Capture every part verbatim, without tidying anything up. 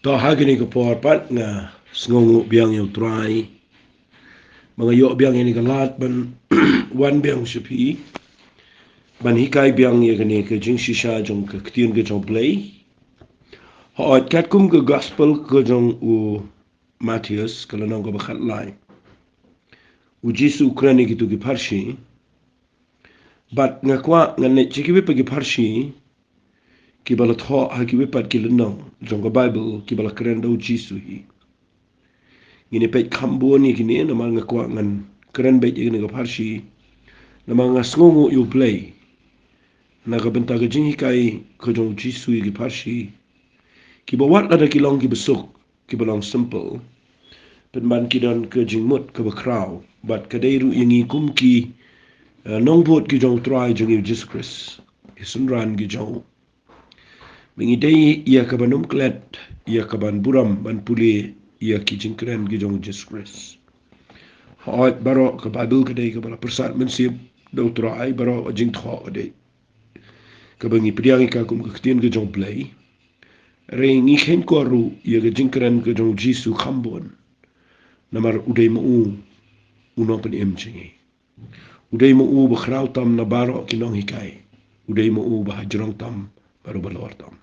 To ha kane ka por pat nga sngewnguh biang ïa U Trai ba nga ïoh biang ïa kane ka lad ban wan biang sha phi ban hikai biang ïa kane ka jingshisha jong ka ktien ka jong U Blei. Hooid, katkum ka gospel ka jong u Mathaios, ka lynnong kaba khatlai, U Jisu u kren ïa kito ki pharshi. Bad nga kwah ngan leit sha kiwei pat ki pharshi kiba la thoh ha kiwei pat ki lynnong jong ka Baibl kiba la kren da U Jisu hi. Ngin ïa peit kham bun ïa kine, namar nga kwah ngan kren beit ïa kine ki pharshi namar nga sngewnguh ïa U Blei na ka bynta ka jinghikai ka jong U Jisu ïa ki pharshi, kiba wat lada ki long kiba suk, kiba long simple, pynban ki don ka jingmut kaba khraw. Bad ka dei ruh ïa ngi kum ki, eh, nongbud ki jong U Trai jong ngi U Jisu Khrist, ki synran ki jong u, ba ngi dei ïa kaba ym klet, ïa kaban burom ban pule ïa ki jingkren ki jong U Jisu Khrist. Hooid, baroh ka Baibl ka dei kaba la pyrsad mynsiem da U Trai, baroh ka jingthoh ka dei kaba ngi pdiang ïa ka kum ka ktien ka jong U Blei. Hynrei ngi kheiñ kwah ruh ïa ka jingkren ka jong U Jisu kham bun, namar u dei ma u u nongpynim jong ngi. U dei ma u ba khraw tam na baroh ki nonghikai. U dei ma u ba hajrong tam bad u balor tam.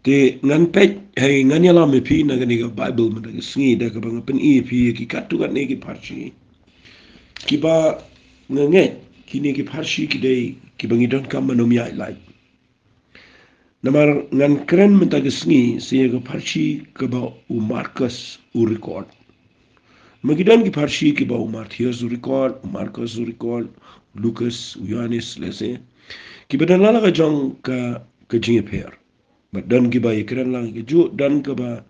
Te ngan peit, hei, ngan ïalam ïa phi na kane ka Baibl mynta ka sngi da kaba nga pyni ïa phi ïa ki katto katne ki pharshi kiba nga ngeit kine ki pharshi ki dei kiba ngi donkam ban ym ïaid lait. Namar ngan kren mynta ka sngi sa ïa ka pharshi kaba u Markos u record. Ma ki don ki pharshi kiba u Mathaios u record, u Markos u record, u Lukas, u Ïohannes, lehse, kiba don la la ka jong ka, ka jingïapher. Bad don kiba ïakren lang kajuh, don kiba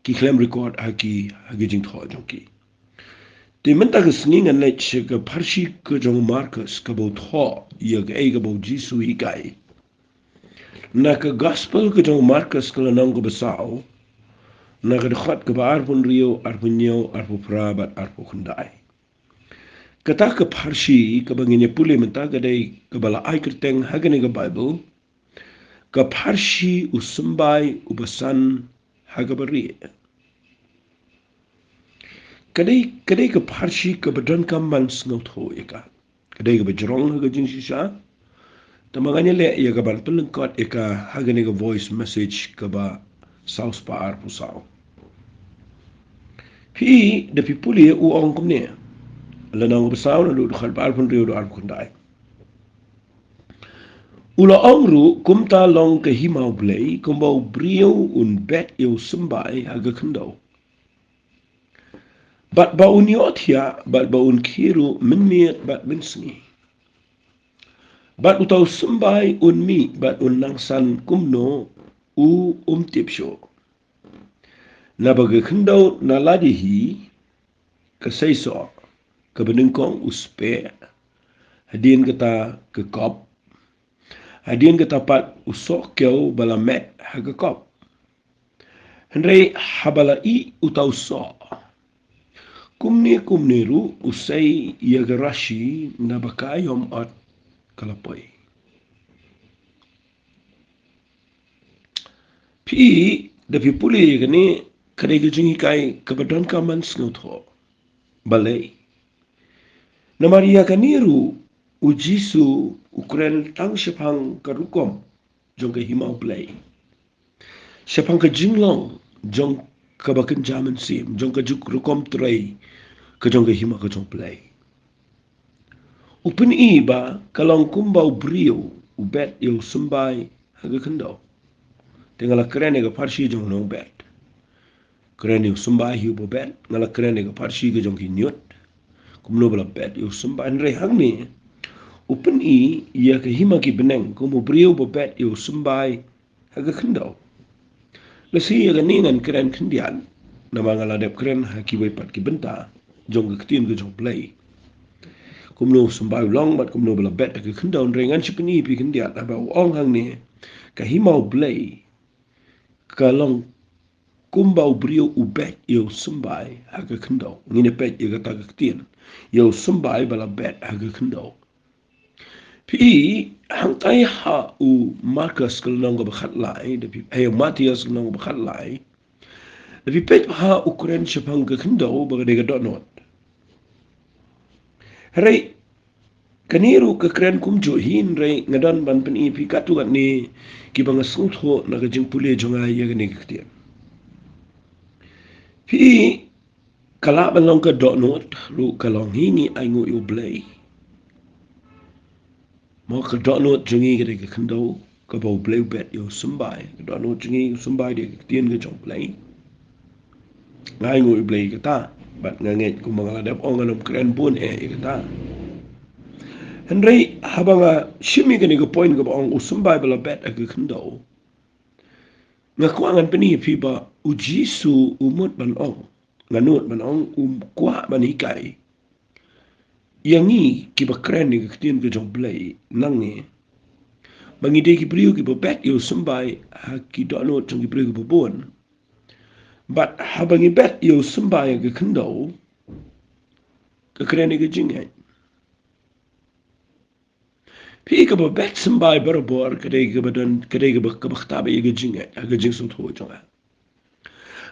ki khlem record ha ki, ha ki jingthoh jong ki. Te mynta ka sngi ngan leit sha ka pharshi ka jong u Markos kaba u thoh ïa kaei kaba U Jisu u hikai. Na ka gospel ka jong u Markos ka lynnong kaba saw, na ka dkhot kaba arphew hynriew, arphew hynñiew, arphew phra bad arphew khyndai. Kata ka pharshi kaba ngin ïa pule mynta ka dei kaba la ai kyrteng ha kane ka Baibl ka pharshi u symbai uba san ha kaba rieh. Ka dei, ka dei ka pharshi kaba donkam ban sngewthuh ïa ka. Ka dei kaba jrong ha ka jingshisha. Te ma ngan ïaleh ïa ka ban pynlyngkot ïa ka ha kane ka voice message kaba saw spah arphew saw. Phi da phi pule u ong kumne. Lynnong kaba saw naduh dkhot ba arphew hynriew haduh arphew khyndai. U la ong ruh, kumta long ka hima U Blei kumba u briew un bet ïa u symbai ha ka khyndew. Bad ba un ïohthiah, bad ba un khie ruh mynmiet bad mynsngi. Bad uta u symbai un mih bad un nang san kumno u um tip shuh. Naba ka khyndew na lade hi ka sei soh, kaba nyngkong u speh, hadien kata ka kop, hadien kata pat u soh kew ba la met ha ka kop. Hynrei haba la ih uta u soh, kumne kumne ruh u sei ïa ka rashi naba ka aïom ot ka la poi. Phi da phi pule ïa kane ka dei ka jinghikai kaba donkam ban sngewthuh. Balei? Namar ïa kane ruh U Jisu u kren tang shaphang ka rukom jong ka hima U Blei. Shaphang ka jinglong jong kaba kynja mynsiem, jong ka juk rukom trei ka jong ka hima ka jong U Blei. U pyni ba ka long kumba u briew u bet ïa u symbai ha ka khyndew. Te nga la kren ïa ka pharshi jong u nongbet. Kren ïa u symbai hi uba bet, nga la kren ïa ka pharshi ka jong ki ñiut. Kumno ba la bet ïa u symbai, hynrei hangne u pyni ïa ka hima ki bneng kum u briew uba bet ïa u symbai ha ka khyndew. Lehse ïa kane ngan kren khyndiat, namar nga la dep kren ha kiwei pat ki bynta jong ka ktien ka jong U Blei. Kumno u symbai u long bad kumno ba la bet ha ka khyndew, hynrei ngan sa pyni ïa phi khyndiat haba u ong hangne ka hima U Blei ka long kumba u briew u bet ïa u symbai ha ka khyndew. Ngin ïa peit ïa kata ka ktien, ïa u symbai ba la bet ha ka khyndew. Phi, hangtai ha u Markus ka lynnong kaba khatlai, da phi, eh, Mathaios ka lynnong kaba khatlai. Da phi peit ha u kren shaphang ka khyndew ba ka dei ka dohnud. Hynrei, kane ruh ka kren kumjuh hi, hynrei nga don ban pyni phi katto katne kiba nga sngewthuh na ka jingpule jong nga ïa kane ka ktien. Phi, ka lah ban long ka dohnud ruh ka long hi, ngi ainguh ïa U Blei. Mo, ka dohnud jong ngi ka dei ka khyndew, kaba U Blei u bet ïa u symbai. Ka dohnud jong ngi u symbai dei ka ktien ka jong U Blei. Nga ainguh ïa U Blei ïa kata, bad nga ngeit kumba nga la dep ong, ngan ym kren bun eh ïa kata. Hynrei haba nga shim ïa kane ka point kaba ong u symbai ba la bet ha ka khyndew, nga kwah ngan pyni ïa phi ba U Jisu u mut ban ong, nga nud ban ong, u kwah ban hikai ïa ngi kiba kren ïa ka ktien ka jong U Blei nangne, ba ngi dei ki briew kiba bet ïa u symbai ha ki dohnud jong ki briew kiba bun. Bad haba ngi bet ïa u symbai ha ka khyndew, ka kren ïa ka jingngeit. Phi, kaba bet symbai barabor ka dei kaba don, ka dei kaba, kaba ktah bha ïa ka jingngeit, ha ka jingsngewthuh jong nga.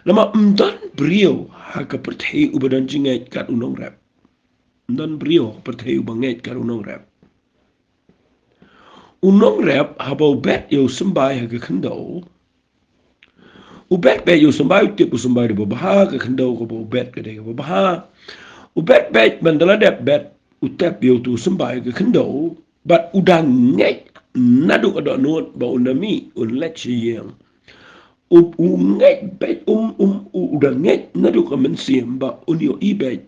Namar ym don briew ha ka pyrthei uba don jingngeit kat u nongrep. Ym don briew ha ka pyrthei uba ngeit kat u nongrep. U nongrep haba u bet ïa u symbai ha ka khyndew, u bet beit ïa u symbai, u tip u symbai dei babha, ka khyndew kaba u bet ka dei kaba bha. U bet beit, ban da la dep bet, u tep ïa utu u symbai ha ka khyndew, bad u da ngeit naduh ka dohnud ba un da mih, un leit sha ïing. U, u ngeit beit, um, um, u, u da ngeit naduh ka mynsiem ba un ïohi beit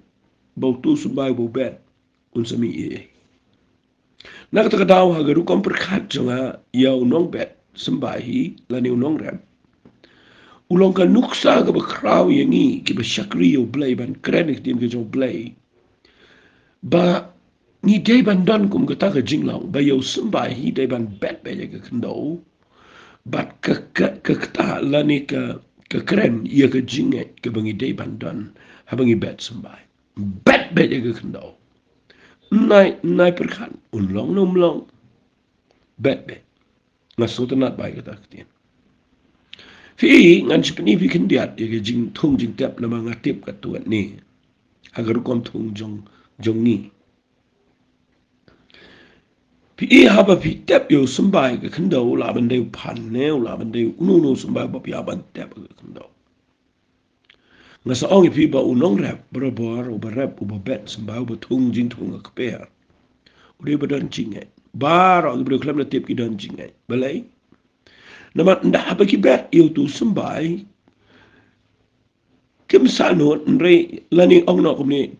ba utu u symbai ba u bet un sa mih ei ei. Na kata ka daw, ha ka rukom pyrkhat jong nga ïa u nongbet symbai hi lane u nongrep, u long ka nuksa kaba khraw ïa ngi kiba shakri ïa U Blei ban kren ïa ka ktien ka jong U Blei, ba ngi dei ban don kum kata ka jinglong ba ïa u symbai hi dei ban bet beit ïa ka khyndew. Bad ka, ka, ka kata lane ka, ka kren ïa ka jingngeit kaba ngi dei ban don haba ngi bet symbai. Bet beit ïa ka khyndew. Nai, nai pyrkhat un long ne um long, bet beit. Nga sngewtynnat bha ïa kata ka ktien. Phi, ngan sa pyni phi khyndiat ïa ka jingthung jingtep namar nga tip katto katne ha ka rukom thung jong, jong ngi. Phi, haba phi tep ïa u symbai ha ka khyndew, u lah ban dei u phan ne u lah ban dei uno uno u symbai ba phi hap ban tep ha ka khyndew. Nga sa ong ïa phi ba u nongrep barabor, uba rep, uba bet symbai, uba thung jingthung ha kper, u dei uba don jingngeit. Baroh ki briew khlem da tip ki don jingngeit. Balei? Namar ynda haba ki bet ïa utu u symbai, kim sah nud, hynrei lane ong noh kumne,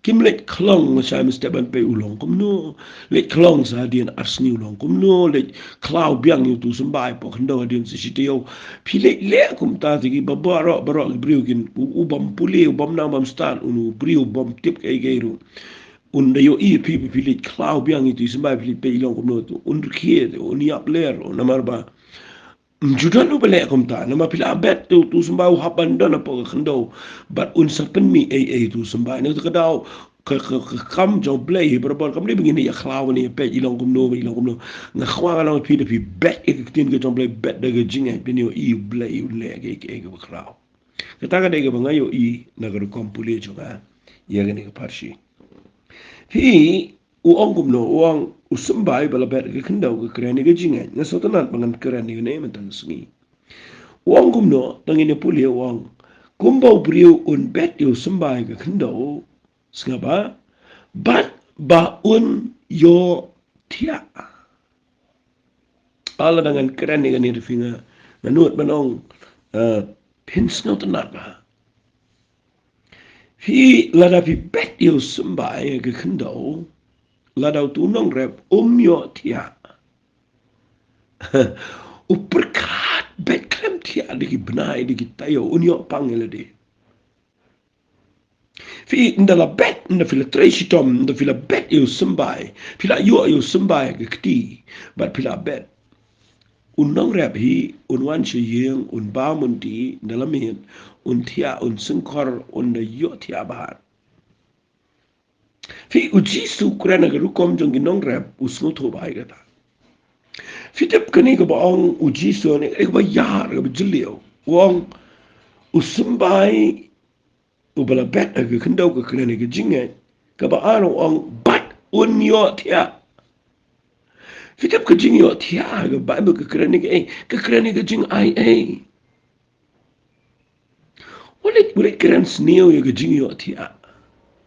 kim leit khlong sha mynstep ban peit u long kumno, leit khlong sa hadien ar sngi u long kumno, leit khlaw biang ïa utu u symbai hapoh khyndew hadien sa shi taïew. Phi leit leh kumta te kiba baroh, baroh ki briew kin, u, u bym pule, u bym nang bym stad, uno u briew u bym tip kaei kaei ruh, un da ïohi ïa phi ba phi leit khlaw biang ïa utu u symbai, phi leit peit u long kumno, un rkhie, un ïap ler, namar ba ym ju don uba leh kumta, namar phi la bet te utu u symbai u hap ban don hapoh ka khyndew bad un sa pynmih ei ei utu u symbai. Na kata ka daw, ka, ka, ka kam jong U Blei hi barabor kam dei ba ngin ïa khlaw ne ïa peit i long kumno, i long kumno. Nga kwah ngan ong ïa phi, da phi bet ïa ka ktien ka jong U Blei, bet da ka jingngeit, phin ïohi U Blei un leh kaei kaei kaba khraw. Kata ka dei kaba nga ïohi na ka rukom pule jong nga ïa kane ka pharshi. Phi, u ong kumno, u ong u symbai ba la bet ha ka khyndew ka kren ïa ka jingngeit. Nga sngewtynnat ba ngan kren ïa kane mynta ka sngi. U ong kumno, tang ïa kane pule, u ong kumba u briew un bet ïa u symbai ha ka khyndew, sngap ba, bad ba un ïohthiah. Lada ngan kren ïa kane da phi, nga, nga nud ban ong, eh, phin sngewtynnat bha. Phi, lada phi bet ïa u symbai ha ka khyndew, lada utu u nongrep um ïohthiah, u pyrkhat beit khlem thiah da ki bnai da ki taïew, un ïoh pang ïa lade. Phi, ynda la bet, ynda phi la trei shitom, ynda phi la bet ïa u symbai, phi la ïoh ïa u symbai ha ka kti, bad phi la bet, u nongrep hi un wan sha ïing, un bam, un dih, ynda la miet un thiah, un syngkor, un da ïohthiah bha. Phi, u Jisu u kren ha ka rukom jong ki nongrep, u sngewthuh bha ïa kata. Phi tip kane kaba ong u Jisu ne, kaba ïar, kaba jylliew. U ong, u symbai uba la bet ha ka khyndew ka kren ïa ka jingngeit. Kaba ar u ong, bad un ïohthiah. Phi tip ka jingïohthiah ha ka Baibl ka kren ïa kaei? Ka kren ïa ka jingaiei. U leit, u leit kren sniew ïa ka jingïohthiah.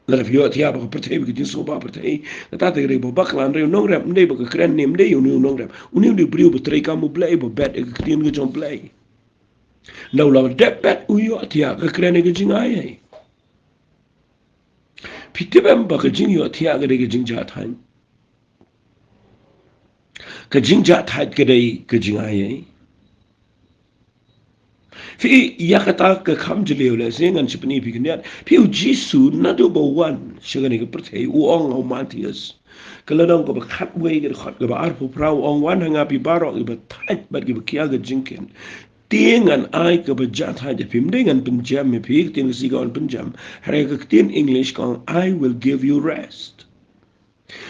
Lada phi ïohthiah ba ka pyrthei, ba ka jingsngewbha pyrthei, kata te ka dei ba bakla, hynrei u nongrep ym dei ba ka kren ne ym dei ïa une u nongrep. Une u dei u briew ba treikam U Blei, ba bet ïa ka ktien ka jong U Blei. Nda u la dep bet u ïohthiah, ka kren ïa ka jingaiei. Phi tip em ba ka jingïohthiah ka dei ka jingjahthait? Ka jingjahthait ka dei ka jingaiei. Phi, ïa kata ka kham jylliew lehse ngan sa pyni phi khyndiat. Phi, u Jisu naduh ba u wan sha kane ka pyrthei, u ong ha u Mathaios ka lynnong kaba khatwei, ka dkhot kaba arphew phra, u ong, wan ha nga phi baroh kiba thait bad kiba khia ka jingkit, te ngan ai kaba jahthait ïa phi. Ym dei ngan pynjem ïa phi, ka ktien Khasi ka ong pynjem. Hynrei ka ktien English ka ong, I will give you rest.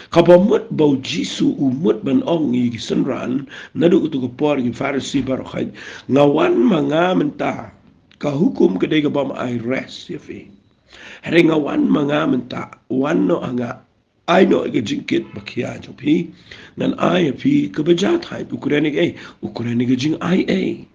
Kaba mut ba u Jisu u mut ban ong ïa ki synran naduh kato ka por, ki Pharisi baroh, nga wan ma nga mynta, ka hukum ka dei ka bym ai rest ïa phi. Hynrei nga wan ma nga mynta, wan noh ha nga, ai noh ïa ka jingkit ba khia jong phi, ngan ai ïa phi kaba jahthait. U kren ïa kaei? U kren ïa ka jingaiei.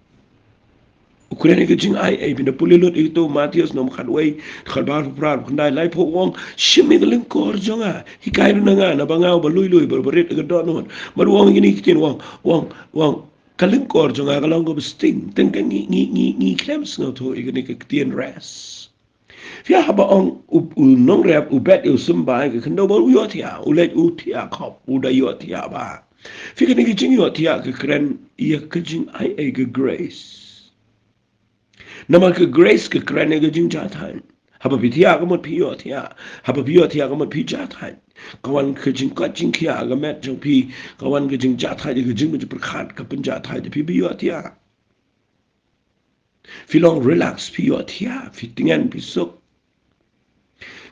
U kren ïa ka jingaiei. Phin da pule lut ïa kato Mathaios lynnong khatwei, dkhot ba arphew phra, khyndai, laiphew, u ong, shim ïa ka lyngkor jong nga, hikai ruh na nga, naba nga uba lui lui, ba, ba rit ha ka dohnud. Bad u ong ïa kine ki ktien, u ong, u ong, u ong, ka lyngkor jong nga ka long kaba sting. Teng ka ngi, ngi, ngi, ngi khlem sngewthuh ïa kane ka ktien rest. Phi, haba ong u, u nongrep u bet ïa u symbai, ka khyndew ba u ïohthiah, u leit u thiah khop, u da ïohthiah bha. Phi, kane ka jingïohthiah ka kren ïa ka jingaiei, ka grace. Namar ka grace ka kren ïa ka jingjahthait. Haba phi thiah ka mut phi ïohthiah. Haba phi ïohthiah ka mut phi jahthait. Ka wan ka jingkoit jingkhiah ha ka met jong phi. Ka wan ka jingjahthait ïa ka jingpyrkhat, ka pynjahthait ïa phi ba ïohthiah. Phi long relax, phi ïohthiah, phi tngen, phi suk.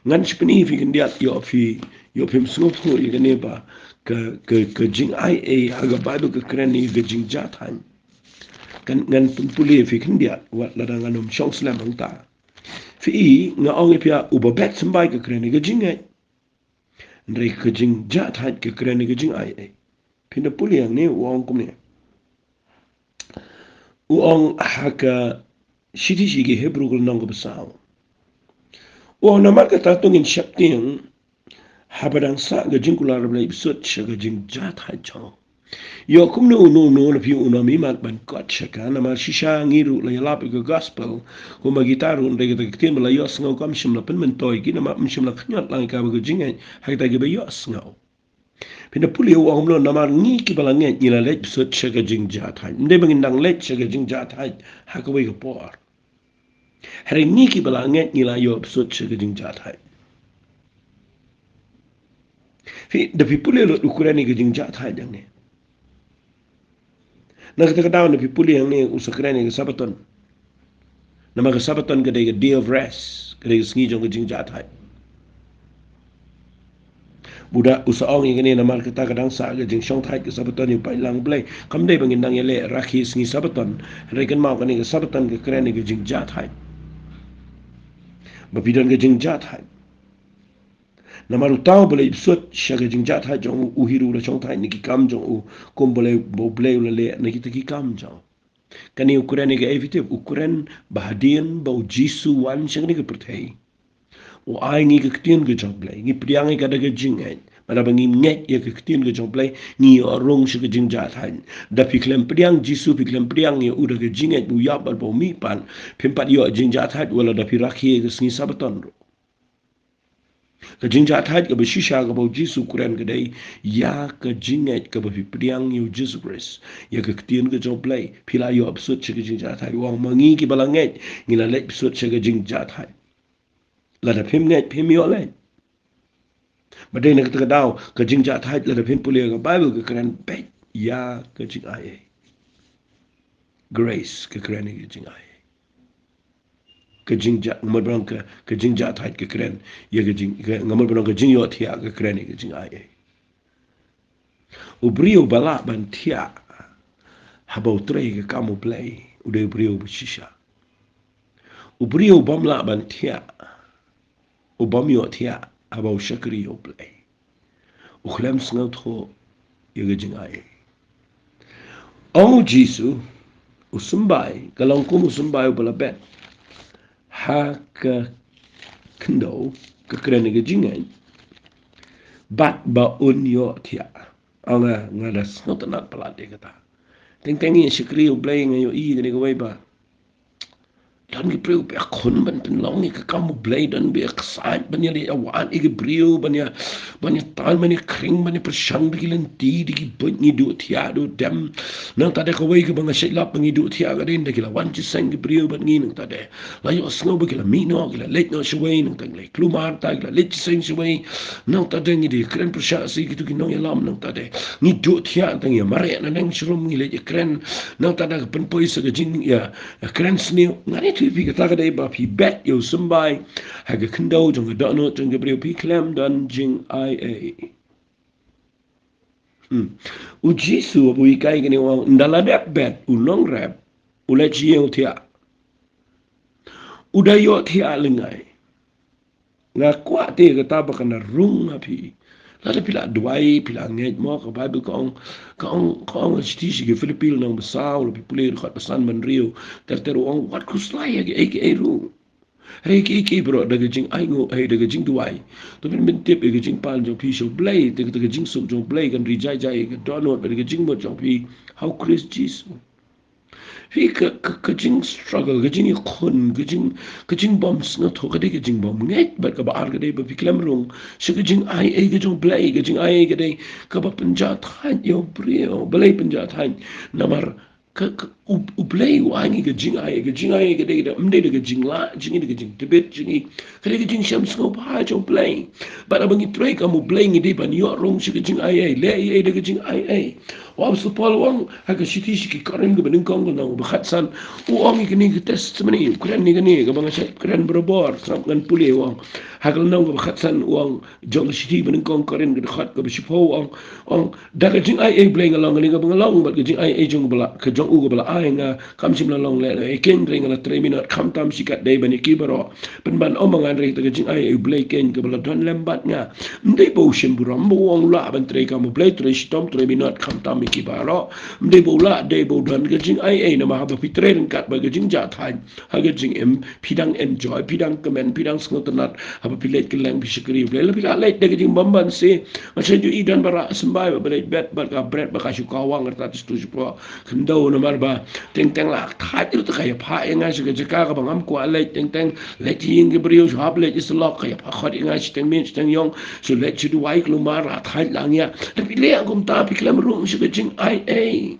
Ngan sa pyni phi khyndiat, ïoh phi, ïoh phim sngewthuh ïa kane ba ka, ka, ka jingaiei ha ka Baibl ka kren ïa ka jingjahthait. Ngan, ngan pynpule phi khyndiat, wat lada ngan ym shong slem hangta. Phi i, nga ong ïa phi, uba bet symbai ka kren ïa ka jingngeit. Hynrei ka jingjahthait ka kren ïa ka jingaiei. Phin da pule hangne, u ong kumne. U ong ha ka shithi sha ki Hebru ka lynnong kaba saw. U ong, namar kata to ngin sheptieng haba dang sah ka jingkular ba la ïoh bsut sha ka jingjahthait jong. Ïoh kumno uno uno na phi un ym ïohi ban kot sha ka, namar shisha ngi ruh la ïalap ïa ka gospel kumba kita ruh, hynrei kata ka ktien ba la ïohsngew kam shym la pynmyntoi ïa ki, namar ym shym la khñiot lang ïa ka ba ka jingngeit ha kita kiba ïohsngew. Phin da pule, u ong kumno, namar ngi kiba la ngeit ngi la leit bsut sha ka jingjahthait. Ym dei ba ngin dang leit sha ka jingjahthait ha kawei ka por. Hynrei ngi kiba la ngeit ngi la ïoh bsut sha ka jingjahthait. Phi, da phi pule lut u kren ïa ka jingjahthait hangne. Na kata ka daw na phi pule hangne u sa kren ïa ka Sabaton. Namar ka Sabaton ka dei ka day of rest, ka dei ka sngi jong ka jingjahthait. Bad u sa ong ïa kane, namar kata ka dang sah ka jingshongthait ka Sabaton ïa u paidlang Blei. Kam dei ba ngin dang ïaleh rakhe sngi Sabaton. Hynrei kynmaw, kane ka Sabaton ka kren ïa ka jingjahthait. Ba phi don ka jingjahthait. Namar uta uba leit bsut sha ka jingjahthait jong u, u hi ruh u la shongthait na ki kam jong u, kumba lei ba U Blei u la leh na kita ki kam jong u. Kane u kren ïa kaei phi tip? U kren ba hadien ba u Jisu u wan sha kane ka pyrthei, u ai ngi ka ktien ka jong U Blei, ngi pdiang ïa ka da ka jingngeit. Bad haba ngi ngeit ïa ka ktien ka jong U Blei, ngi ïoh rung sha ka jingjahthait. Da phi khlem pdiang Jisu, phi khlem pdiang ïa u da ka jingngeit ba u ïap bad ba u mihpat, phim pat ïoh jingjahthait wat la da phi rakhe ïa ka sngi Sabaton ruh. Ka jingjahthait kaba shisha kaba u Jisu u kren ka dei ïa ka jingngeit kaba phi pdiang ïa u Jisu Khrist, ïa ka ktien ka jong U Blei, phi la ïoh bsut sha ka jingjahthait. U ong ma ngi kiba la ngeit ngi la leit bsut sha ka jingjahthait. Lada phim ngeit phim ïoh leit. Bad dei na kata ka daw ka jingjahthait, lada phin pule ka Baibl, ka kren beit ïa ka jingaiei. Grace ka kren ïa ka jingaiei. ka jingjah, nga mut ban ong ka, ka jingjahthait ka kren ïa ka jing, ka, nga mut ban ong ka jingïohthiah ka kren ïa ka jingai ei. U briew ba lah ban thiah haba u trei ka kam U Blei, u dei u briew ba shisha. U briew bym lah ban thiah, u bym ïohthiah haba u shakri ïa U Blei. U khlem sngewthuh ïa ka jingai ei. Ong U Jisu, u symbai ka long kum u symbai uba la bet ha ka khyndew, ka kren ïa ka jingngeit, bad ba un ïohthiah. Ong nga, nga da sngewtynnat palat ïa kata. Teng teng ngi shakri U Blei, nga ïohi kane kawei ba don ki briew ba ïakhun ban pynlong ïa ka kam U Blei, don ba ïaksaid ban ïaleit ïawad ïa ki briew, ban ïa, ban ïatai, ban ïakhring, ban ïapyrshang da ki lynti, da ki buit, ngi duh thiah duh dem. Nangta de kawei kaba nga shait lap ba ngi duh thiah ka dei ynda ki la wan jingïaseng ki briew bad ngi, nangta de la ïohsngew ba ki la mih noh, ki la leit noh shawei, nangta ki la kulmar, ta ki la leit jingïaseng shawei. Nangta de ngi dei kren pyrshah sha kito ki nongïalam, nangta de ngi duh thiah, nangta ngi mareh naneng sharum, ngi leit ïakren. Nangta da ka pynpoi sa ka jingïa, ïakren sniew. Ngan ïathuh ïa phi, kata ka dei ba phi bet ïa u symbai ha ka khyndew jong ka dohnud jong ka briew, phi khlem don jingai ei. Hmm. U Jisu haba u hikai kane u ong, ynda la dep bet u nongrep, u leit sha ïing u thiah. U da ïohthiah lyngngai. Nga kwah te kata ba kan rung ha phi. Lada phi la duwai, phi la ngeit mo, ka Baibl ka ong, ka ong, ka ong ha ka shithi sha ki Philippi lynnong ba saw, lada phi pule dkhot ba san bad hynriew, ter ter u ong, wat khuslai ïa kiei kiei ruh. Hynrei kiei kiei baroh da ka jingainguh, hynrei da ka jingduwai, to phin pyntip ïa ka jingpang jong phi sha U Blei, te kata ka jingsuk jong U Blei kan ri jai jai ïa ka dohnud bad ka jingmut jong phi ha U Khrist Jisu. Phi, ka, ka, ka jingstruggle, ka jingïakhun, ka jing, ka jingbym sngewthuh ka dei ka jingbymngeit, bad kaba ar ka dei ba phi khlem rung sha ka jingai ei ka jong U Blei, ka jingai ei ka dei kaba pynjahthait ïa u briew, balei pynjahthait? Namar ka, ka, U, U Blei u ai ngi ka jingai ei, ka jingai ei ka dei, ym dei da ka jinglah jong ngi, da ka jingtbit jong ngi, ka dei ka jingshem sngewbha jong U Blei. Bad haba ngi trei kam U Blei ngi dei ban ïoh rung sha ka jingai ei, leh ei ei da ka jingai ei. U Apostol Paul u ong ha ka shithi sha ki Korinth kaba nyngkong ka lynnong ba khatsan, u ong ïa kane ka testimony, u kren ïa kane kaba nga shait kren barabor, sngap ngan pule, u ong ha ka lynnong kaba khatsan, u ong, jong ka shithi ba nyngkong Korinth ka dkhot kaba shiphew, u ong, u ong, da ka jingai ei U Blei nga long kane kaba nga long, bad ka jingai ei jong u ba la, ka jong u kaba la ai nga, kam shym la long lehnohei kein, hynrei nga la trei minot khamtam shikatdei ban ïa ki baroh. Pynban ym ma nga hynrei da ka jingai ei U Blei kein kaba la don lem bad nga. Ym dei ba u shim burom, ba u ong u lah ban trei kam U Blei, trei shitom, trei minot khamtam ïa ki baroh. Ym dei ba u lah, dei ba u don ka jingai ei, namar haba phi trei ryngkat bad ka jingjahthait ha ka jingim, phi dang enjoy, phi dang kmen, phi dang sngewtynnat haba phi leit kylleng phi shakri U Blei. Lada phi la leit da ka jingbymbanse, nga shu ïohi don ba rah symbai ba leit bet bad ka bret bad ka shu kawang, ka rta sha tu sha pdeng khyndew, namar ba teng teng la thait ruh te ka ïapha ïa nga sha ka jaka kaba ngam kwah leit, teng teng leit ïing ki briew, shu hap leit sha lok, ka ïapha khot ïa nga shiteng miet shiteng ïong, shu leit shu duwai kulmar, la thait la ngiah. Lada phi leh kumta phi khlem rung sha ka jingai ei.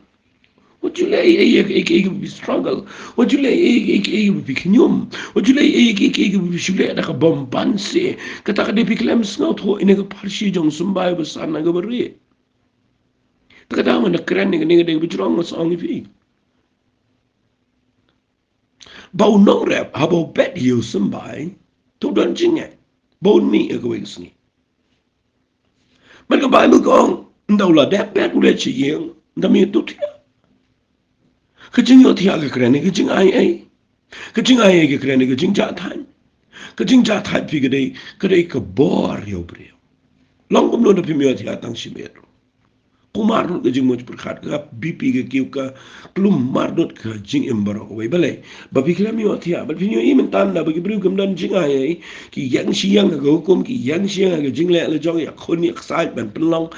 Wat ju leh ei ei ei ei ei ba phi struggle. Wat ju leh ei ei ei ei ba phi khñium. Wat ju leh ei ei ei ei ba phi shu leh da ka bymbanse. Kata ka dei phi khlem sngewthuh ïa kane ka pharshi jong u symbai ba san na kaba rieh. Te kata nga da kren ïa kane ka dei kaba jrong, nga sa ong ïa phi. Ba u nongrep haba u bet ïa u symbai, to don jingngeit ba un mih ha kawei ka sngi. Bad ka Baibl ka ong, ynda u la dep bet u leit sha ïing, ynda mih u thiah. Ka jingïohthiah ka kren ïa ka jingai ei. Ka jingai ei ka kren ïa ka jingjahthait. Ka jingjahthait phi ka dei, ka dei ka bor ïa u briew. Long kumno da phim ïohthiah tang shimet ruh. Kulmar lut ka jingmut pyrkhat, ka BP ka kiew, ka kulmar lut ka jingim baroh kawei, balei? Ba phi khlem ïohthiah. Bad phin ïohi mynta da ba ki briew kim don jingai ei, ki ïeng shi ïeng ha ka hukum, ki ïeng shi ïeng ha ka jingleh la jong, ïakhun ïaksaid ban pynlong.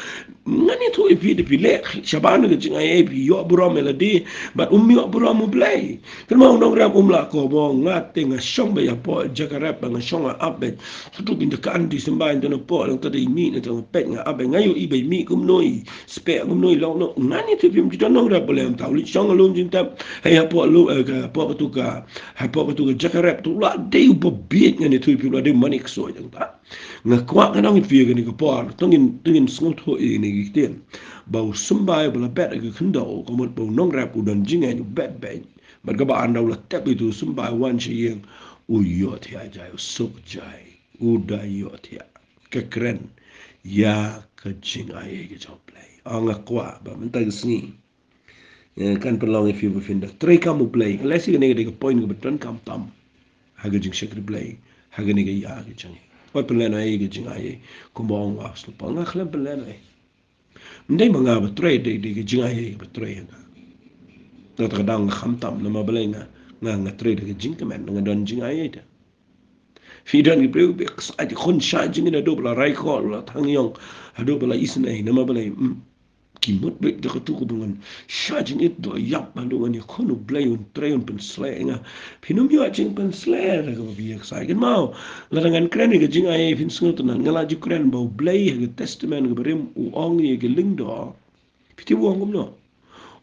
Ngan ïathuh ïa phi, da phi leh shabar na ka jingai ei phi ïoh burom ïa lade, bad um ïoh burom U Blei. Kynmaw u nongrep um lah kob, u ong, nga te nga shong beit hapoh jaka rep, ba nga shong nga ap beit. Hato ki da ka aunty symbai, nangta nga poi, nangta dei mih, nangta nga peit nga ap beit, nga ïohi beit mih kumno, i speh kumno, i long kumno. Ngan ïathuh ïa phi, ym ju don nongrep ba leh kumta, u leit shong ha lum jingtep. Hei hapoh lum, eh, ka, hapoh katu ka, hapoh katu ka jaka rep, to u la dei uba bieit, ngan ïathuh ïa phi, u la dei u manik soh nangta. Nga kwah ngan ong ïa phi ha kane ka por, to ngin, to ngin sngewthuh ïa kine ki ktien. Ba u symbai ba la bet ha ka khyndew, ka mut ba u nongrep u don jingngeit, u bet beit. Bad kaba ar, ynda u la tep ïa utu u symbai, u wan sha ïing, u ïohthiah jai, u suk jai, u da ïohthiah. Ka kren ïa ka jingai ei ka jong U Blei. Ong nga kwah ba mynta ka sngi, eh, kan pynlong ïa phi ba phin da trei kam U Blei. Lehse kane ka dei ka point kaba donkam tam ha ka jingshakri Blei ha kane ka ïa ka jong ngi. Wat pynlehnoh ei ka jingai ei, kumba ong u Apostol Paul, nga khlem pynlehnoh ei. Ym dei ma nga ba trei, dei, dei ka jingai ei ba trei ha nga. Nga ta ka daw nga khamtam, namar balei nga, nga, nga trei da ka jingkmen, nga don jingai ei te. Phi don ki briew ba ksai, ki khun shah jingit haduh ba la rai khoh, la thang ïong, haduh ba la isynei, namar balei, mm, ki mut beit da katu kaba ngan shah jingit, da ïap haduh ngan ïakhun U Blei un trei un pynsleh ïa nga. Phin ym ïoh jingpynsleh da kaba phi ïa ksai. Kynmaw, lada ngan kren ïa ka jingai ei phin sngewtynnat, nga la ju kren ba U Blei ha ka Testament kaba rim u ong ïa ka lyngdoh. Phi tip u ong kumno?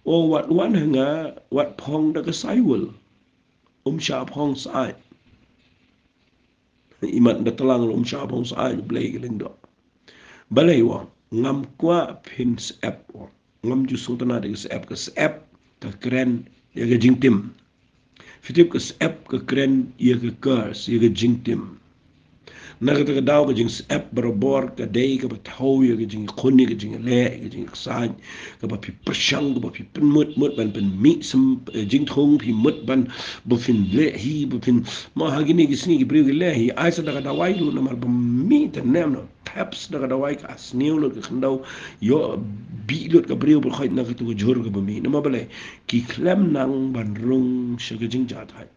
U ong wat wan ha nga, wat phong da ka saiwul. Um shah phong sait. Imat da tlang ruh um shah phong sait U Blei ha ka lyngdoh. Balei u ong? Ngam kwah phin syep u ong. Ngam ju sngewtynnat ïa ka syep, ka syep ka kren ïa ka jingtim. Phi tip ka syep ka kren ïa ka curse, ïa ka jingtim. Na kata ka daw ka jingsyep barabor ka dei kaba thew ïa ka jingkhun, ïa ka jingleh, ïa ka jingksaid, kaba phi pyrshang, kaba phi pynmut, mut ban pynmih sem, eh, jingthung, phi mut ban ba phin leh hi, ba phin, mo ha kine ki sngi ki briew ki leh hi, ai sa da ka dawai ruh namar ba mih te nem noh. Thep sa da ka dawai ka sniew lut ka khyndew, ïoh bih lut ka briew ba khoit na katu ka jhur kaba mih. Namar balei? Ki khlem nang ban rung sha ka jingjahthait.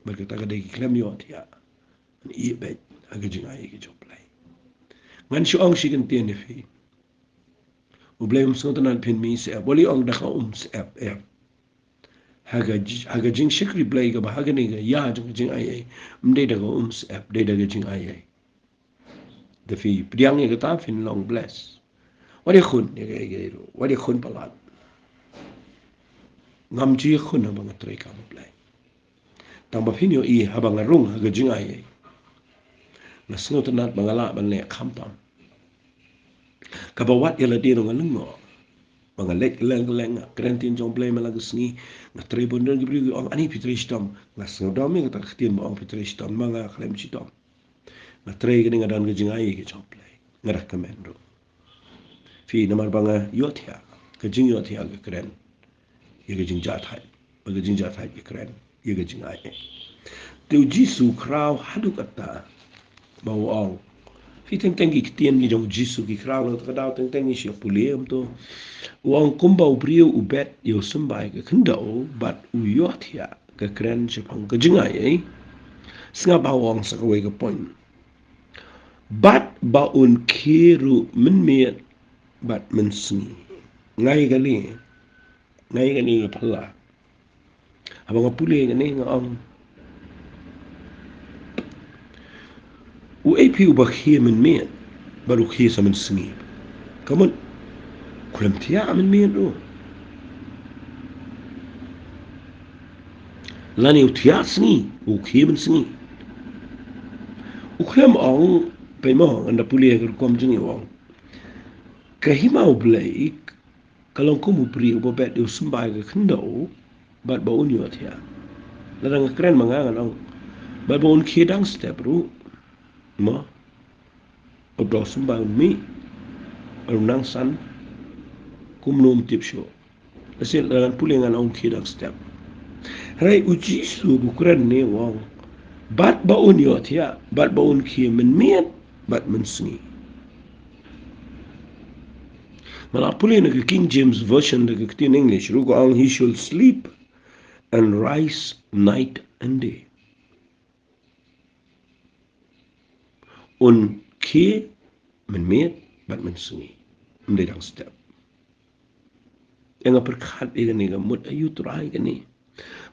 Bad kata ka dei ki khlem ïohthiah. Ngan ïeh beit ha ka jingai ei ka jong U Blei. Ngan shu ong shi kyntien ïa phi. U Blei um sngewtynnat phin mih syep. Wat leh ong da ka um syep, eh. Ha ka ji-, ha ka jingshakri Blei kaba ha kane ka ïa jong ka jingai ei. Ym dei da ka um syep, dei da ka jingai ei. Da phi pdiang ïa kata phin long bless. Wat ïakhun ïa ka, ïa ka, wat ïakhun palat. Ngam ju ïakhun haba nga trei kam U Blei. Tang ba phin ïohi haba nga rung ha ka jingai ei, nga sngewtynnat ba nga lah ban leh khamtam. Kaba wat ïa lade ruh nga lyngngoh. Ba nga leit kylleng kylleng, nga kren ktien jong U Blei man la ka sngi, nga trei bun. Don ki briew ki ong, ani phi trei shitom? Nga sngewdom ïa kata ka ktien ba ong phi trei shitom, ma nga khlem shitom. Nga trei kane, nga don ka jingai ei ka jong U Blei. Nga da kmen ruh. Phi, namar ba nga ïohthiah, ka jingïohthiah ka kren ïa ka jingjahthait, ba ka jingjahthait ka kren ïa ka jingai ei. Te U Jisu u khraw haduh katta ba u ong. Phi teng teng ki ktien ki jong U Jisu ki khraw, na kata ka daw teng teng ngi shu pule kumto. U ong kumba u briew u bet ïa u symbai ka khyndew bad u ïohthiah ka kren shaphang ka jingai ei. Sngap ba u ong sa kawei ka point. Bad ba un khie ruh mynmiet bad mynsngi. Nga ïa kane, nga ïa kane nga phylla. Haba nga pule ïa kane nga ong, uei phi uba khie mynmiet bad u khie sa mynsngi? Ka mut, u khlem thiah mynmiet ruh. Lane u thiah sngi, u khie mynsngi. U khlem ong, peit mo, ngan da pule ha ka rukom jong ngi, u ong, ka hima U Blei ka long kum u briew uba bet ïa u symbai ka khyndew bad ba un ïohthiah. Lada nga kren ma nga ngan ong, bad ba un khie dang step ruh. Mo, u dei u symbai un mih, u nang san, kumno um tip shuh. Lehse lada ngan pule ngan ong khie dang step. Hynrei U Jisu ba u kren ne u ong, bad ba un ïohthiah, bad ba un khie mynmiet bad mynsngi. Ma la pule na ka King James Version, da ka ktien English ruh ka ong, he shall sleep and rise night and day. Un khie mynmiet bad mynsngi. Ym dei dang step. Ïa nga pyrkhat ïa kane, ka mut aïu Trai kane.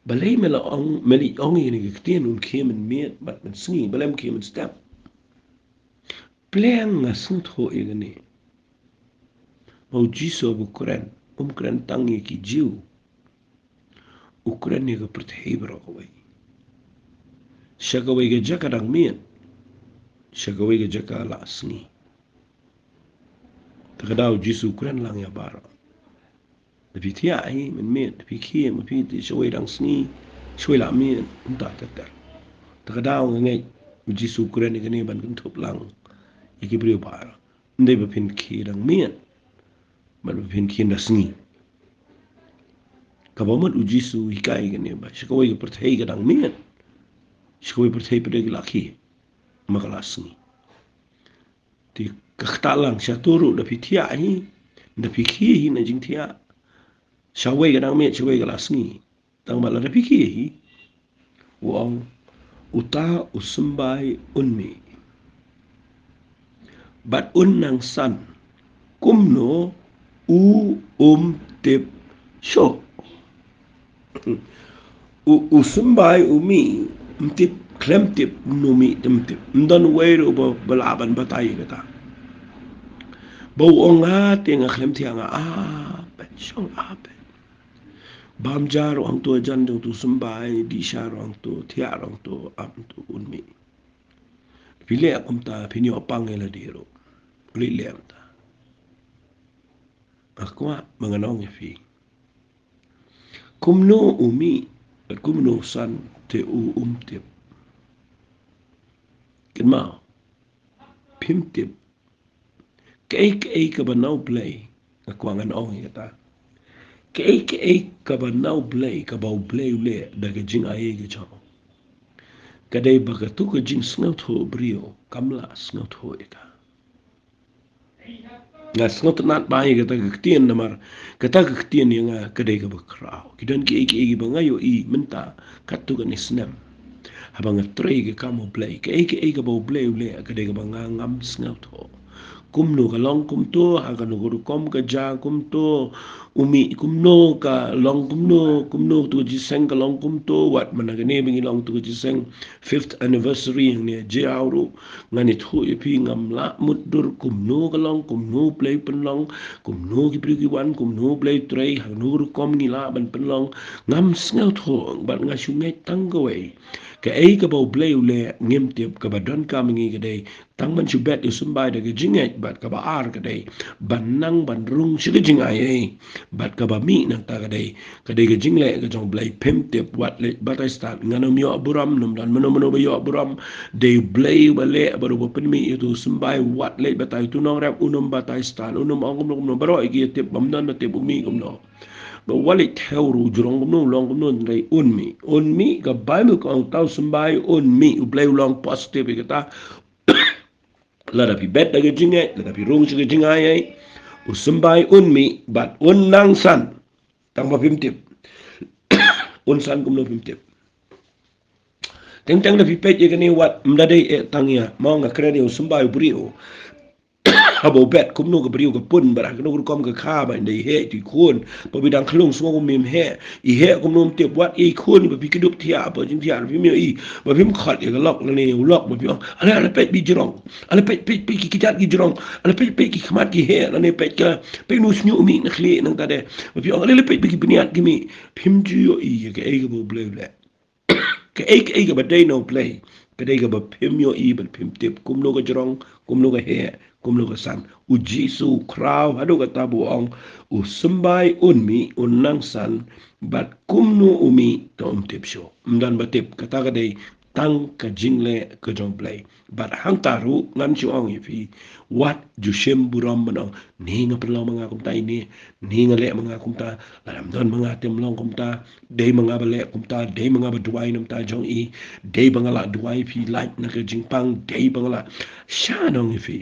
Balei me la ong, me la ong ïa kane ka ktien, un khie mynmiet bad mynsngi, balei ym khie mynstep? Pleng nga sngewthuh ïa kane. Ba U Jisu ba u kren, um kren tang ïa ki Jiw. U kren ïa ka pyrthei baroh kawei. Sha kawei ka jaka dang miet, sha kawei ka jaka la sngi. Te ka daw Jisu u kren lang ïa baroh. Da phi thiah hi mynmiet, da phi khie, ma phi te shawei dang sngi, shawei la miet, kumta ter ter. Ta ka daw nga ngeit, u Jisu u kren ïa kane ban kynthup lang ïa ki briew baroh. Ym dei ba phin khie da miet, bad ba phin khie da sngi. Kaba mut u Jisu u hikai kane ba sha kawei ka pyrthei ka da miet, sha kawei ka pyrthei pat ki la khie ma ka la sngi. Te ka ktah lang, shato ruh da phi thiah hi, da phi khie hi na jingthiah, sha kawei ka da miet, sha kawei ka la sngi. Tang ba lada phi khie hi, u ong, uta u symbai un mih, bad un nang san, kumno u um tip shuh. U, u symbai u mih, ym tip, khlem tip, kumno mih, ym tip. Ym don uwei ruh ba, ba lah ban batai ïa kata. Ba u ong nga te nga khlem thiah, nga ap, shong ap. Bam ja ruh hangto, jan jong uto u symbai, dih sha ruh hangto, thiah ruh hangto, ap hangto, un mih. Phi leh kumta, phin ïoh pang ïa lade ruh. Leh leh kumta. Nga kwah ba ngan ong ïa phi, kumno u mih, kumno u san, te u um tip. Kynmaw, phim tip. Kaei kaei kaba na U Blei, nga kwah ngan ong ïa kata. Kaei kaei kaba na U Blei, kaba U Blei u leh da ka jingai ka jong u, ka dei ba kato ka jingsngewthuh briew kam lah sngewthuh ïa ka. Nga sngewtynnat bha ïa kata ka ktien namar kata ka ktien ïa nga ka dei kaba khraw. Ki don kiei kiei kiba nga ïohi mynta katto katne snem, haba nga trei ka kam U Blei, kaei kaei kaba U Blei u leh ka dei kaba nga ngam sngewthuh. Kumno ka long kumto, ha kano ka rukom ka jia kumto, u mih kumno, ka long kumno, kumno kato ka jingïaseng ka long kumto, wat mynta kane ba ngi long kato ka jingïaseng fifth anniversary hangne, jia ruh ngan ïathuh ïa phi, ngam lah mutdur kumno ka long, kumno U Blei u pynlong, kumno ki briew ki wan, kumno U Blei u trei, ha kano ka rukom ngi lah ban pynlong, ngam sngewthuh, bad nga shu ngeit tang kawei. Kaei kaba U Blei u leh ngim tip, kaba donkam ïa ngi ka dei tang ban shu bet ïa u symbai da ka jingngeit, bad kaba ar ka dei ban nang ban rung sha ka jingai ei. Bad kaba mih nangta ka dei, ka dei ka jingleh ka jong U Blei, phim tip, wat leit batai stad, ngan ym ïoh burom, ym don mano mano ba ïoh burom. Dei U Blei uba leh, bad uba pynmih ïa uto u symbai, wat leit batai. Uto u nongrep un ym batai stad, un ym ong kumno kumno, baroh ki ïa tip, bym don ba tip u mih kumno. Ba wat leit thew ruh u jrong kumno, u long kumno, hynrei un mih. Un mih, ka Baibl ka ong uta u symbai un mih, U Blei u long positive ïa kata. Lada phi bet da ka jingngeit, lada phi rung sha ka jingai ei, u symbai un mih, bad un nang san. Tang ba phim tip. Un san kumno phim tip. Teng teng da phi peit ïa kane wat, ym da dei eh tang ïa, mo, nga kren ïa u symbai u briew. Haba u bet kumno ka briew ka pun, bad ha kano ka rukom ka kha, ba ynda i heh ïa i khun, ba phi dang khlung, sngew kumne im heh, i heh kumno im tip, wat i khun, ba phi kdup thiah, ba jingthiah, ba phim ïohi, ba phim khot ïa ka lok lane u lok, ba phi ong, ale, ale peit, phi jrong, ale peit, peit, peit ki kjat ki jrong, ale peit, peit ki khmat ki heh, lane peit ka, peit nu shñiuh mih na khlieh nangta de, ba phi ong, ale, ale peit, peit ki bniat ki mih, phim ju ïohi ïa kaei kaba U Blei u leh. Kaei kaei kaba dei na U Blei, ka dei kaba phim ïohi bad phim tip, kumno ka jrong, kumno ka heh, kumno ka san. U Jisu u khraw haduh katta ba u ong, u symbai un mih, un nang san, bad kumno u mih, to ym tip shuh. Ym don ba tip, kata ka dei tang ka jingleh ka jong U Blei. Bad hangta ruh ngan shu ong ïa phi, wat ju shim burom ban ong, ne nga pynlong ma nga kumta ine, ne nga leh ma nga kumta, lada ym don ma nga te ym long kumta, dei ma nga ba leh kumta, dei ma nga ba duwai na ka bynta jong i, dei ba nga la duwai ïa phi lait na ka jingpang, dei ba nga la, sha nong ïa phi.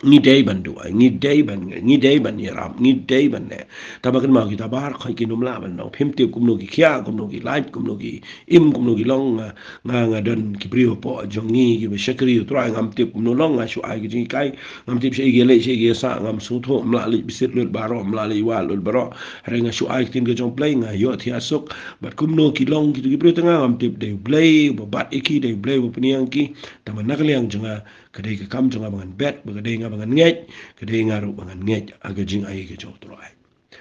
Ngi dei ban duwai, ngi dei ban, ngi dei ban ïarap, ngi dei ban leh. Tangba kynmaw kita baroh khoit kin ym lah ban long. Phim tip kumno ki khiah, kumno ki lait, kumno ki im, kumno ki long, nga, nga, nga don ki briew hapoh jong ngi kiba shakri U Trai, ngam tip kumno long, nga shu ai ki jinghikai, ngam tip shaei ki leit, shaei ki sah, ngam sngewthuh, ym lah leit bishit lut baroh, ym lah leit wad lut baroh. Hynrei nga shu ai ktien ka jong U Blei, nga ïohthiah suk. Bad kumno ki long kito ki briew tang nga ngam tip, dei U Blei uba bat ïa ki, dei U Blei uba pynïeng ki. Tangba na ka liang jong nga, ka dei ka kam jong nga ba ngan bet, ba ka dei nga ba ngan ngeit, ka dei nga ruh ba ngan ngeit ha ka jingai ka jong U Trai.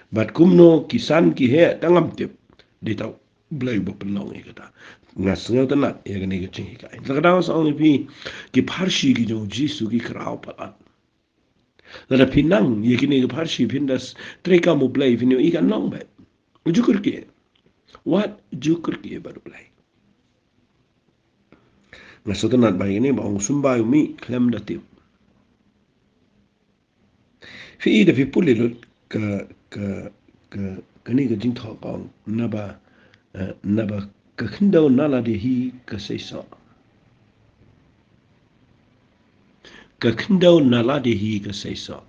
Bad kumno ki san ki heh tang ngam tip, dei uta U Blei uba pynlong ïa kata. Nga sngewtynnat ïa kane ka jinghikai. Te ka daw sa ong ïa phi, ki pharshi ki jong U Jisu ki khraw palat. Lada phi nang ïa kine ki pharshi, phin da s-, trei kam U Blei, phin ïohi kan long bha. Ju kyrkieh. Wat ju kyrkieh bad U Blei. Nga sngewtynnat ba ïa kane ba ong u symbai u mih khlem da tip. Phi i da phi pule lut ka, ka, ka, kane ka jingthoh ka ong naba, eh, naba ka khyndew na lade hi ka seisoh. Ka khyndew na lade hi ka seisoh.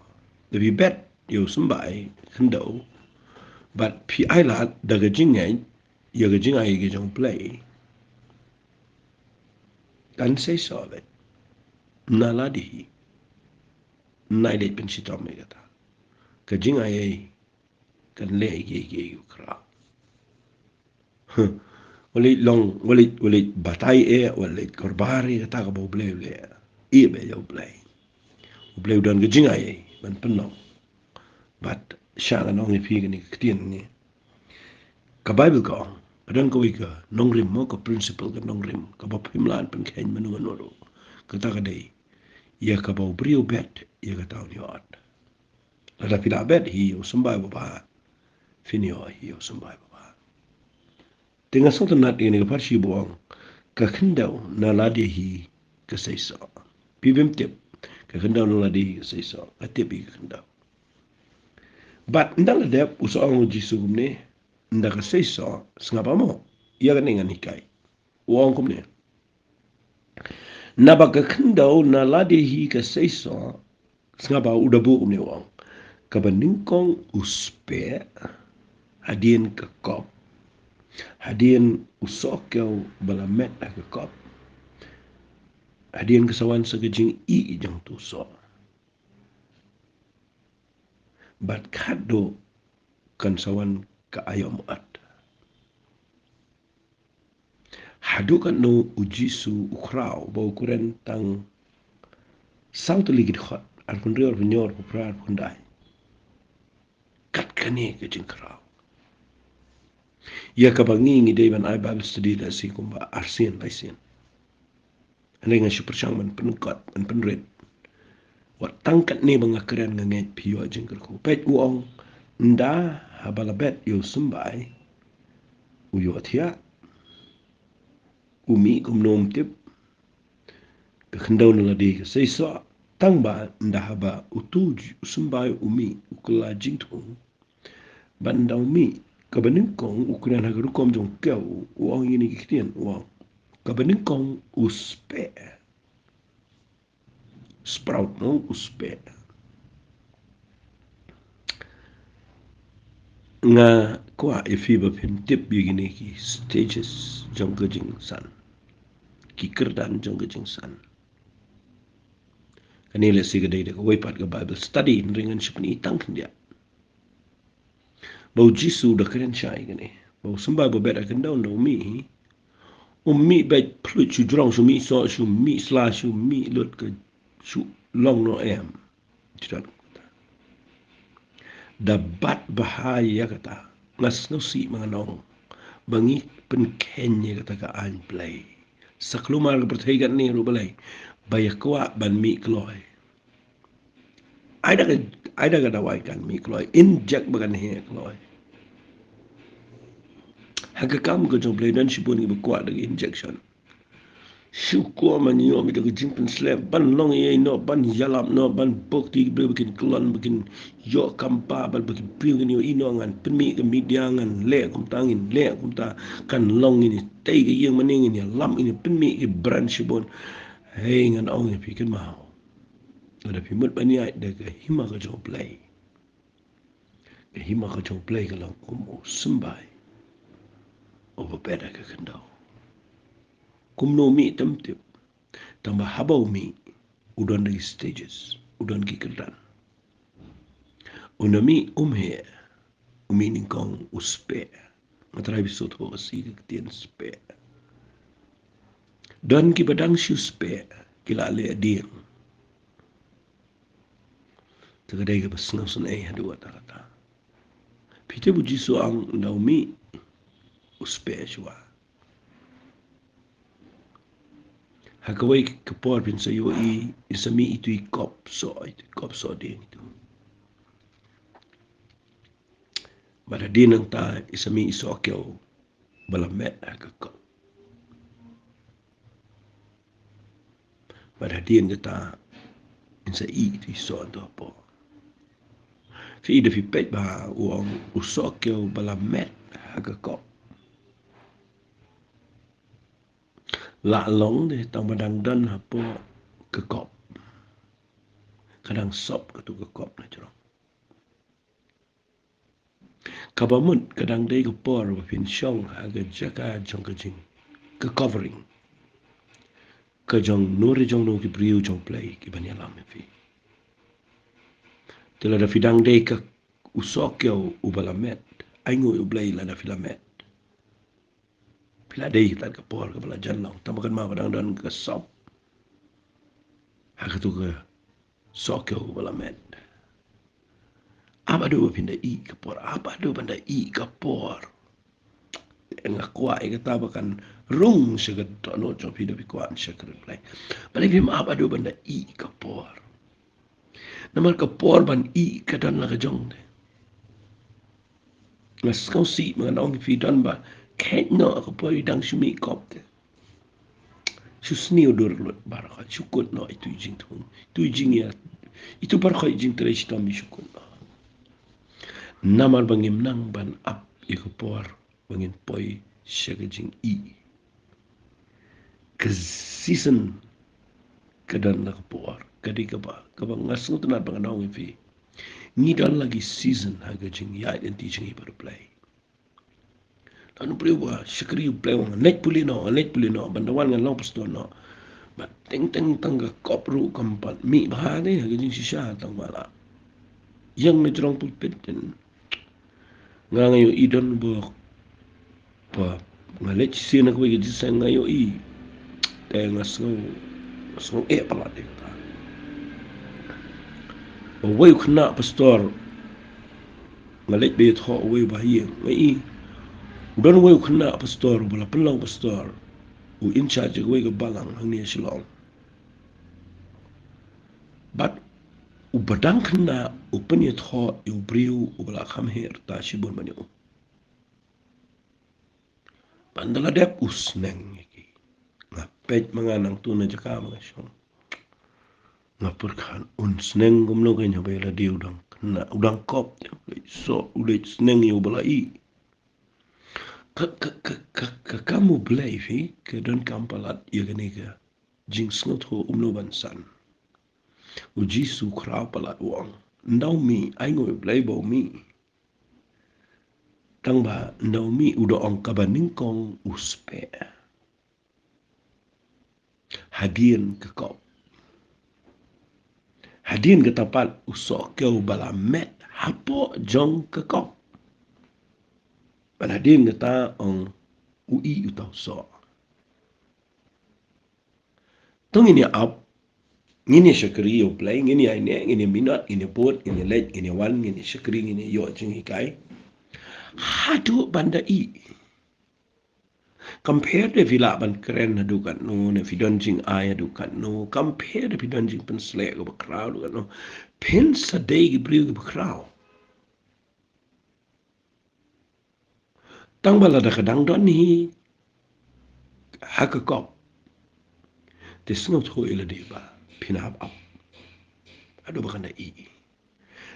Da phi bet ïa u symbai khyndew bad phi ailad da ka jingngeit ïa ka jingai ka jong U Blei, kan seisoh beit. Na lade hi. Nai leit pynshitom ïa kata. Ka jingai kan leh ïa ki, ïa ki, ïa u khraw. Huh. Wat leit long, wat leit, wat leit batai eh, wat leit korbar ïa kata kaba U Blei u leh. Ïa ba ïa U Blei. U Blei u don ka jingai ban pynlong. Bad sha ngan ong ïa phi kane ka ktien ne. Ka Baibl ka ong, ka don kawei ka nongrim mo, ka principle ka nongrim, kaba phim lah ban pynkheiñ mano mano ruh. Kata ka dei, ïa kaba u briew u bet, ïa kata un ïoh. Lada phi la bet hi ïa u symbai babha, phin ïoh hi ïa u symbai babha. Te nga sngewtynnat ïa kane ka pharshi ba ong, ka khyndew na lade hi ka seisoh. Phi bym tip, ka khyndew na lade hi ka seisoh, ka tip hi ka khyndew. Bad ynda la dep, u sa ong u Jisu kumne, ynda ka seisoh, sngap mo, ïa kane ngan hikai. U ong kumne. Naba ka khyndew na lade hi ka seisoh, sngap u da buh kumne u ong. Kaba nyngkong u speh, hadien ka kop, hadien u sohkiew ba la met ha ka kop, hadien ka sa wan sa ka jingïeit jong uto u soh. Bad khatduh kan sa wan ka aïom ot. Haduh katno u Jisu u khraw ba u kren tang saw tylli ki dkhot, arphew hynriew, arphew hynñiew, arphew phra, arphew khyndai. Kat kane ka jingkhraw. Ïa kaba ngi ngi dei ban ai Bible study la sien kumba arsien laisien. Hynrei nga shu pyrshang ban pynkut, ban pynrit. Wat tang katne ba nga kren nga ngeit phi ïoh jingkyrkhu. Peit u ong, ynda haba la bet ïa u symbai, u ïohthiah, u mih kumno ym tip. Ka khyndew na lade ka seisoh, tang ba ynda haba uto u symbai u mih, u kylla jingthung. Bad ynda u mih, kaba nyngkong u kren ha ka rukom jong u kiew, u ong ïa kine ki ktien, u ong. Kaba nyngkong u speh. Sprout no, u speh. Nga kwah ïa phi ba phin tip ïa kine ki stages jong ka jingsan. Ki kyrdan jong ka jingsan. Kane lehse ka dei da kawei pat ka Bible study, hynrei ngan shu pyni tang khyndiat. Ba u Jisu u da kren shai kane. Ba u symbai ba bet ha khyndew ynda u mih hi. Um mih beit phluit shu jrong, shu mih soh, shu mih sla, shu mih lut ka shu long noh em. Jidat. Da bat bha ïa kata. Nga sngewsih ma nga ong. Ba ngi pynkheiñ ïa kata ka aiñ Blei. Sa kulmar ka pyrthei kane ruh balei. Ba ïa kwah ban mih kloi. Ai da ka, ai da ka dawai kan mih kloi. Inject ba kan heh kloi. Ha ka kam ka jong Blei don shibun kiba kwah da ka injection. Shu kwah ban ïoh beit da ka jingpynslem, ban long ïa ïa noh, ban ïalap noh, ban bok ti ki briew ba kin klon, ba kin ïoh kam pa, ban ba ki briew kin ïoh ïa noh, ngan pynmih ka media, ngan leh kumta, ngin leh kumta, kan long ngin ïa tei ka ïing mane, ngin ïalap, ngin ïa pynmih ki brand shibun. Hei, ngan ong ïa phi kynmaw. Lada phi mut ban ïaid da ka hima ka jong U Blei. Ka hima ka jong U Blei ka long kum u symbai uba bet ha ka khyndew. Kumno u mih tam tip. Tangba haba u mih, u don da ki stages, u don ki kyrdan. U na mih um heh, u mih nyngkong u speh. Nga trai ba shu thoh ka si ka ktien speh. Don kiba dang shu speh, ki la leh dieng. Te ka dei kaba sngewsynei haduh katta katta. Phi tip u Jisu ong ynda u mih u speh shuwa. Ha kawei ka por phin sa ïohi, i sa mih itu i kop soh, itu i kop soh dieng itu. Bad hadien nangta i sa mih i sohkiew ba la met ha ka kop. Bad hadien kata, yn sa ïoh ïa u soh hapoh. Phi i da phi peit ba u ong u soh kiew ba la met ha ka kop. La long de tang ba dang don hapoh ka kop. Ka dang sop katu ka kop na jrong. Kaba mut ka dang dei ka por ba phin shong ha ka jaka jong ka jing, ka covering. Ka jong no re jong no ki briew jong U Blei kiban ïalam ïa phi. Te lada phi dang dei ka u soh kiew uba la met, ai nguh ïa U Blei lada phi la met. Phi la dei tat ka por kaba la jan long, tang ba kan ma ba dang don ka sop ha katu ka soh kiew uba la met. Ap haduh ba phin da ïoh ka por, ap haduh ban da ïoh ka por. Nga kwah ïa kata ba kan rung sha ka dohnud jong phi da phi kwah sha ka ri Blei. Balei phim ap haduh ban da ïoh ka por? Namar ka por ban ïoh ka don la ka jong de. Nga sngewsih ma nga ong ïa phi don ba kheit noh ka por i dang shu mih kop de. Shu sniew dur lut baroh, shu kut noh itu i jingthung, itu i jingïa, itu baroh i jingtrei shitom i shu kut noh. Namar ba ngim nang ban ap ïa ka por ba ngin poi sha ka jingïoh. Ka season ka don la ka por, ka dei kaba, kaba nga sngewtynnat ba ngan ong ïa phi. Ngi don la ki season ha ka jingïaid lynti jong ngi bad U Blei. Lano briew ba shakri U Blei u ong ngan leit pule noh, ngan leit pule noh, ban da wan ngan long pastor noh. Bad teng teng tang ka kop ruh kam pat mih bha de ha ka jingshisha tang ba la ïeng na jrong pulpit. Nga nga ïohi don ba, ba nga leit shisien na kawei ka jingïaseng nga ïohi. Te nga sngew, nga sngew eh palat ïa kata. Ba uwei u khynnah pastor, nga leit ba ïathoh uwei u bahaïing, nga i u don uwei u khynnah pastor uba la pynlong pastor, u in charge ïa kawei ka balang hangne ha Shillong. Bad uba dang khynnah u pynïathoh ïa u briew uba la kham heh rta shibun ban ïa u. Bad ynda la dep u sneng ïa ki. Nga peit ma nga nangtu na jaka ma nga shong. Nga pyrkhat un sneng kumno kein haba ïa lade u dang khynnah, u dang kop, u leit soh, u leit sneng ïa uba la ïeh. Ka, ka, ka, ka, ka kam U Blei phi, ka donkam palat ïa kane ka jingsngewthuh kumno ban san. U Jisu u khraw palat u ong, ynda u mih, ai nguh ïa U Blei ba u mih. Tang ba ynda u mih u da ong kaba nyngkong u speh. Hadien ka kop. Hadien kata pat u soh kiew ba la met hapoh jong ka kop. Bad hadien kata ong u ïeh uta u soh. To ngin ïa ap, ngin ïa shakri ïa U Blei, ngin ïa ïaineh, ngin ïa minot, ngin ïa bud, ngin ïa leit, ngin ïa wan, ngin ïa shakri, ngin ïa ïoh jinghikai. Haduh ban da ïeh. Kam pher de phi lah ban kren haduh katno, ne phi don jingai haduh katno, kam pher de phi don jingpynsleh kaba khraw haduh katno. Phin sa dei ki briew kiba khraw. Tang ba lada ka dang don hi ha ka kop, te sngewthuh ïa lade ba phin hap ap haduh ba kan da ïeh.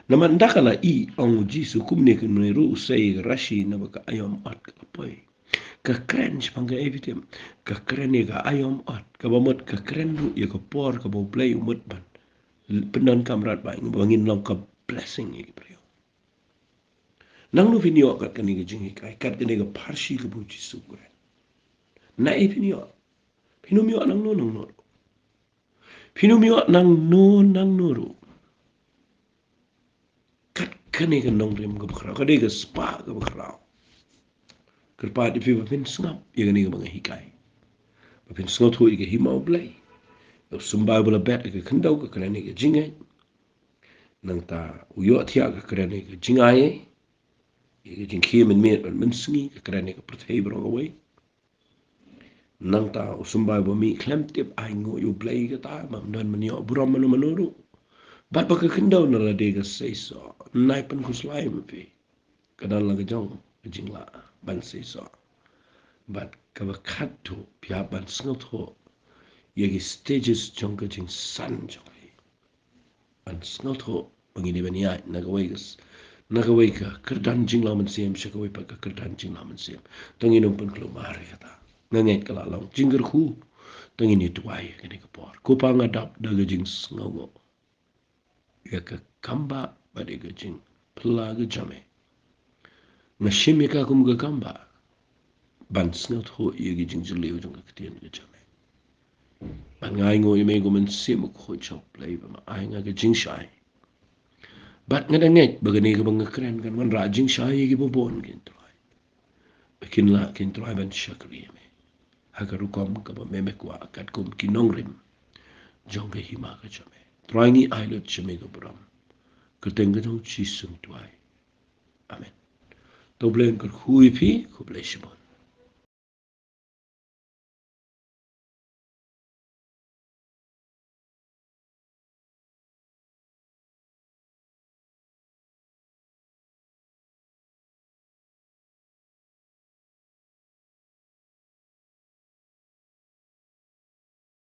Namar ynda ka la ïeh, ong u Jisu, kumne kumne ruh u sei ïa ka rashi naba ka aïom ot ka la poi. Ka kren shaphang kaei phi tip? Ka kren ïa ka aïom ot, kaba mut ka kren ruh ïa ka por kaba U Blei u mut ban pyndonkam, mrad ba ngin long ka blessing ïa ki briew. Nangno phin ïoh kat kane ka jinghikai, kat kane ka pharshi kaba u Jisu u kren? Naei phin ïoh? Phin ym ïoh nangno nangno ruh. Phin ym ïoh nangno nangno ruh kat kane ka nongrim kaba khraw, ka dei ka spah kaba khraw. Kyrpad ïa phi ba phin sngap ïa kane kaba nga hikai, ba phin sngewthuh ïa ka hima U Blei. Ïa u symbai ba la bet ha ka khyndew, ka kren ïa ka jingngeit. Nangta u ïohthiah, ka kren ïa ka jingai, ïa ka jingkhie mynmiet bad mynsngi, ka kren ïa ka pyrthei baroh kawei. Nangta u symbai ba mih khlem tip, ai nguh ïa U Blei, kata ba ym don ban ïoh burom mano mano ruh. Bad ba ka khyndew na lade ka seisoh. Nai pynkhuslai ma phi. Ka don la ka jong ka jinglah ban seisoh. Bad kaba khatduh, phi hap ban sngewthuh ïa ki stages jong ka jingsan jong ngi. Ban sngewthuh ba ngin ïa ban ïaid na kawei ka s-, na kawei ka kyrdan jinglaw mynsiem sha kawei pat ka kyrdan jinglaw mynsiem. To ngin ym pynkulmar ïa kata. Nga ngeit ka la long jingkyrkhu. To ngin ïa duwai ïa kane ka por. Ko Pa, nga dap da ka jingsngewnguh ïa ka kam Bah bad ïa ka jingphylla ka jong me. Nga shim ïa ka kum ka kam Bah ban sngewthuh ïa ka jingjylliew jong ka ktien ka jong me. Bad nga ainguh ïa me kum u Mynsiem Bakhuid jong U Blei ba me ai nga ka jingshai. Bad nga da ngeit ba kane kaba nga kren kan wanrah jingshai ïa kiba bun, ko Trai. Ba kin lah, ko Trai, ban shakri ïa me ha ka rukom kaba me, me kwah, katkum ki nongrim jong ka hima ka jong me. Trai, ngi ai lut sha me ka burom. Kyrteng ka jong U Jisu ngi duwai. Amen. To U Blei un kyrkhu ïa phi, khublei shibun.